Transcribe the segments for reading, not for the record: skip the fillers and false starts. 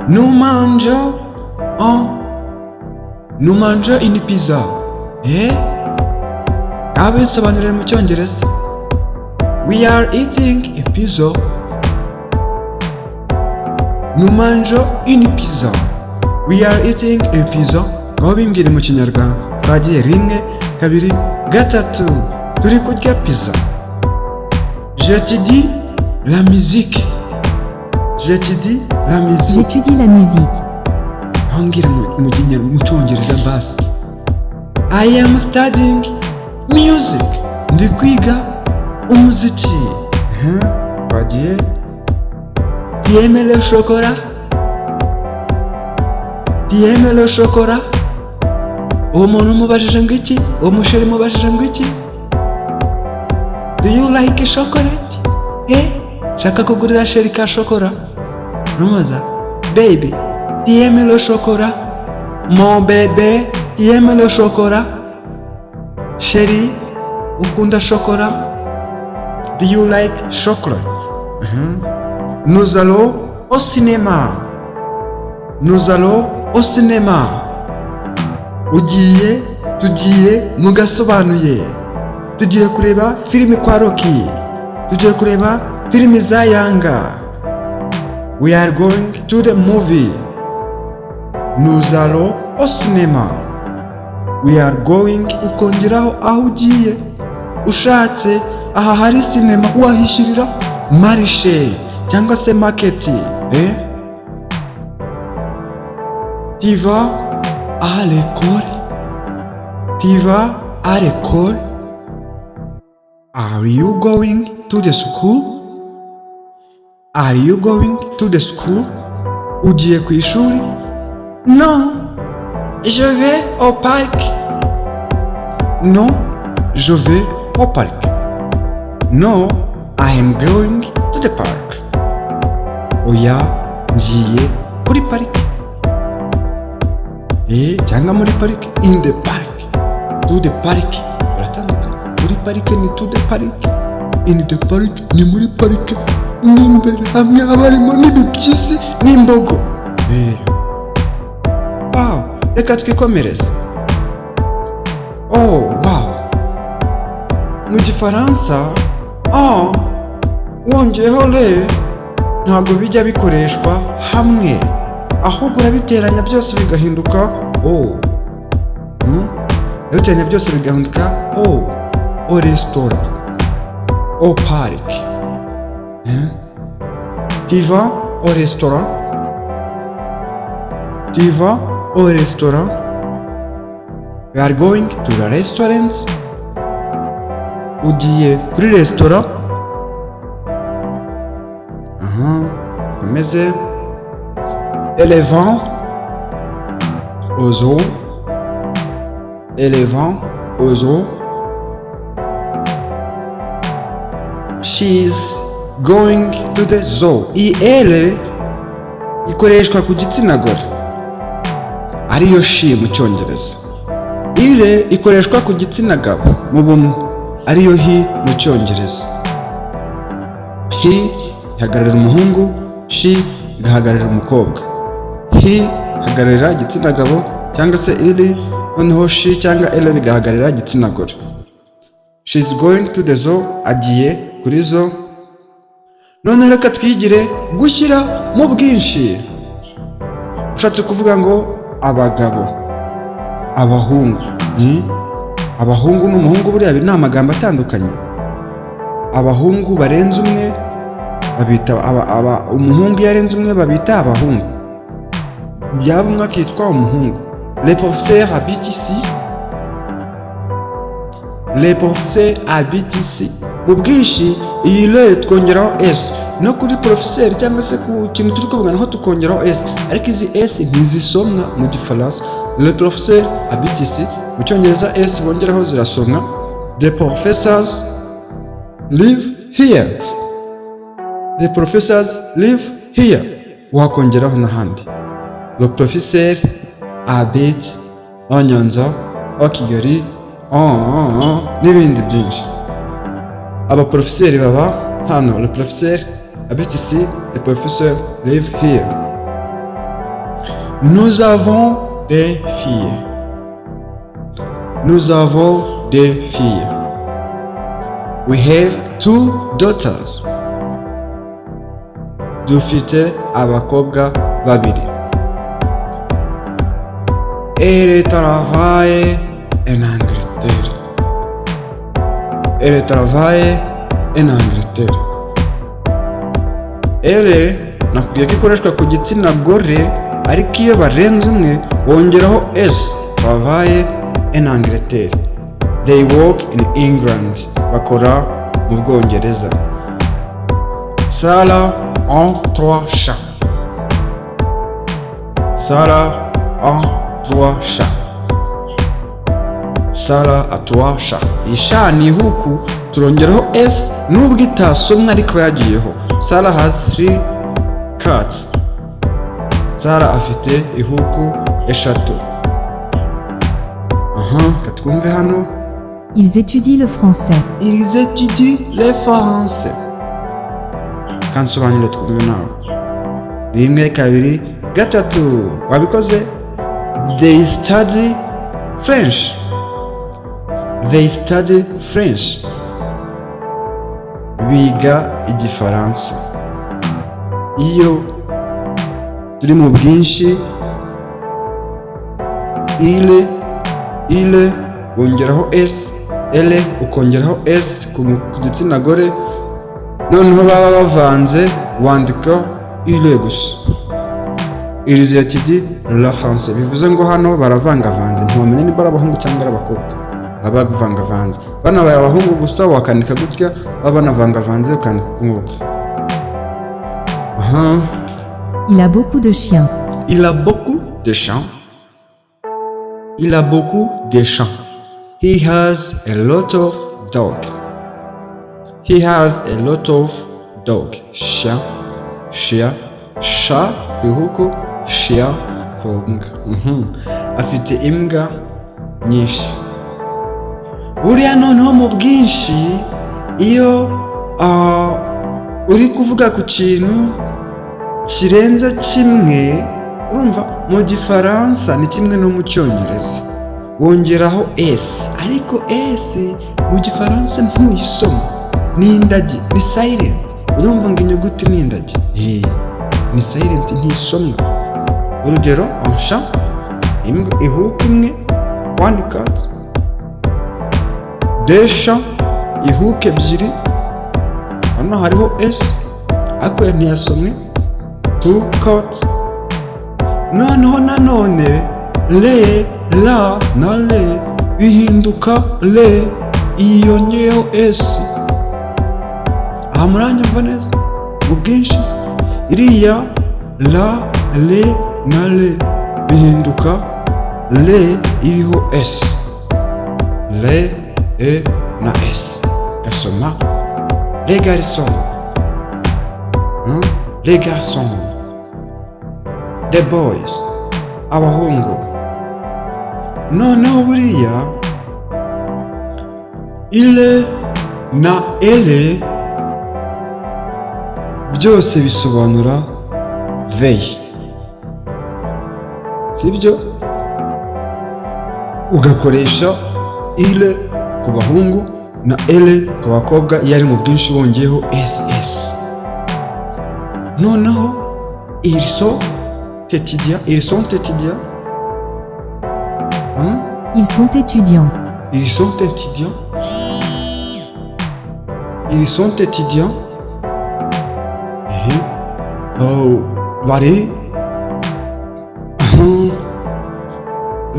Nous mangeons en nous mangeons une pizza. Eh, abisobanurire mu Cyongereza. We are eating a pizza. Nous mangeons une pizza. We are eating a pizza. Ngaho bimbwire mu Kinyarwanda. Twagiye, rimwe, kabiri, gatatu. Turi kurya pizza. J'étudie la musique. J'étudie la musique. J'étudie la musique. Aho mbwira mu Cyongereza basi. I am studying music. Ndi kwiga umuziki. Twagiye. Tu aimes le chocolat? Tu aimes le chocolat? Uwo muntu umubajije ngo iki? Uwo musheri umubajije ngo iki? Do you like chocolate? Eh, shaka kugurira chéri ka shokora. Numubaza: "Baby, tu aimes le chocolat? Mon bébé, tu aimes le chocolat?" Chéri, ukunda shokora? Do you like chocolate? Nous allons au cinéma. Nous allons au cinéma. Ugiye, tugiye, mugasobanuye. Tugiye kureba filimi kwa Rocky. Tugiye kureba filimi za Yanga. We are going to the movie. Nous allons au cinéma. We are going, ukongeraho aho ugiye. Ushatse aha hari sinema wahishyirira marché cyangwa se market. Eh? Tu vas à l'école? Tu vas à l'école? Are you going to the school? Are you going to the school? Ugiye ku ishuri? Non, je vais au parc. Non, je vais au parc. No, I am going to the park. Oya, ngiye kuri parike. Eh, cyangwa muri parike, in the park. To the park. Baratandukanye. Muri parike ni to the park. In the park ni muri parike. Mo imbere hamwe haba harimo n'ibipyisi n'imbogo. Eh. Wow, reka twikomereze. Oh, wow. Mu Gifaransa, en wongeyeho le ntabwo bijya bikoreshwa hamwe, ahubwo urabiteranya byose bigahinduka au. Urabiteranya byose bigahinduka au. Au restaurant, au parc. Hein? Tu vas au restaurant? Tu vas au restaurant? We are going to the restaurant. Ugiye kuri resitora? Aha, komeze. Elle va au zoo. Elle va au zoo. She's going to the zoo. Iyi elle ikoreshwa ku gitsina gore, ariyo she mu Cyongereza. Il ikoreshwa ku gitsina gabo mu bumwe, ariyo he mu Cyongereza. He ihagararira umuhungu, she igahagararira umukobwa. He ihagararira igitsina gabo cyangwa se il, noneho she cyangwa elle bigahagararira igitsina gore. She's going to the zoo, agiye kuri zoo. None reka twigire gushyira mu bwinshi. Ushatse kuvuga ngo abagabo, abahungu. Abahungu n'umuhungu buriya ni amagambo atandukanye. Abahungu barenze umwe babita umuhungu iyo arenze umwe babita abahungu, byaba umwe akitwa umuhungu. Les professeurs habitent ici. Les professeurs habitent ici. Mu bwinshi iyi les twongeraho s, no kuri professeur cyangwa se ku kintu turi kuvuga naho tukongeraho s, ariko izi s ntizisomwa mu Gifaransa. Les professeurs habitent ici. Mu Cyongereza s bongeraho zirasomwa. The professors live here. The professors live here. Wakongeraho n'ahandi: le professeur habite à Nyanza, à Kigali, en n'ibindi byinshi. Abaprofeseri baba hano. Le professeur habite ici. The professor live here. Nous avons des filles. Nous avons des filles. We have two daughters. Dufite abakobwa babiri. Elle travaille en Angleterre. Elle travaille en Angleterre. Elle nakubwiye ko ikoreshwa ku gitsina gore, ariko iyo barenze umwe bongeraho s. Travaille en Angleterre. They work in England. Bakora mu Bwongereza. Sarah a trois chats. Sarah a trois chats. Sarah a trois chats. Iyi chat ni ihuku, turongeraho s nubwo itasomwa ariko yagiyeho. Sarah has three cats. Sarah afite ihuku eshatu. Aha katwumve hano. Ils étudient le français. Ils étudient le français. Kansobanurire twumve nawe. Rimwe, kabiri, gatatu, wabikoze. They study French. They study French. Biga Igifaransa. Iyo turi mu bwinshi, ils, ils wongeraho s, elles ukongeraho s ku gitsina gore. Noneho baba bavanze, wandika ils gusa. Ils étudient le français. Bivuze ngo hano baravangavanze, ntiwamenya niba ari abahungu cyangwa ari abakobwa, baba bavangavanze. Banabaye abahungu gusa wakandika gutya, baba banavangavanze ukandika uku nguku. Aha. Il a beaucoup de chiens. Il a beaucoup de chiens. Il a beaucoup de chiens. He has a lot of dog. He has a lot of dog. Chien, chien, chat ku ihuku, chien ku mbwa. Afite imbwa nyinshi. Buriya noneho mu bwinshi, iyo uri kuvuga ku kintu kirenze kimwe, urumva mu Gifaransa ni kimwe no mu Cyongereza, wongeraho s, ariko s mu Gifaransa ntuyisoma, ni indagi, ni silent. Urumva ngo inyuguti ni indagi. Ni silent, ntisomwa. Urugero, un chat, imbwa, ihuku imwe, one cat. Deux chats, ihuku ebyiri. Hano hariho s ariko ntiyasomwe. Two cats. Noneho nanone les, la na le bihinduka les iyo yongeyeho s. Aha muranyumva neza? Mu bwinshi, iriya la, le na les bihinduka les iriho s. Le, e na s, gasoma les garçons. Hmm? Les garçons, the boys, abahungu. Noneho buriya ils na elles byose bisobanura they, sibyo? Ugakoresha ils ku bahungu na elles ku bakobwa iyo ari mu bwinshi, wongeyeho ss. Noneho ils sont étudiants, ils sont étudiants. Hein? Ils sont étudiants. Ils sont étudiants. Ils sont étudiants. Eh, oh, bari.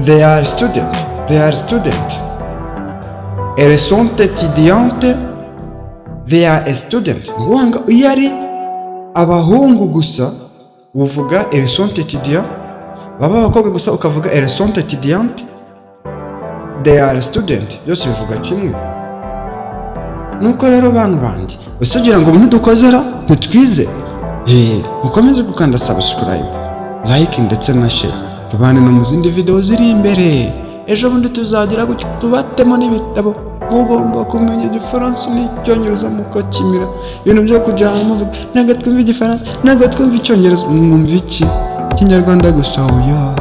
They are student. They are student. Elles sont étudiantes. They are a student. Ngo iyo ari abahungu gusa uvuga elles sont étudiants, baba abakobwa gusa ukavuga elles sont étudiantes, they are student. Byose bivuga kimwe. Nuko rero, bantu banjye, ese ugira ngo ntidukozera ntitwize? Mukomeze gukanda subscribe, like ndetse na share, tubane no mu zindi video ziri imbere. Ejo bundi tuzagira gutya tubatemo n'ibitabo. Mugomba kumenya Igifaransa n'Icyongereza mukakimira. Ibintu byo kujya muvuga ntabwo twumva Igifaransa, ntabwo twumva Icyongereza, mwumva iki? Kinyarwanda gusa, oya.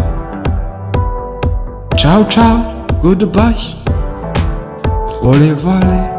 Ciao ciao, goodbye, au revoir.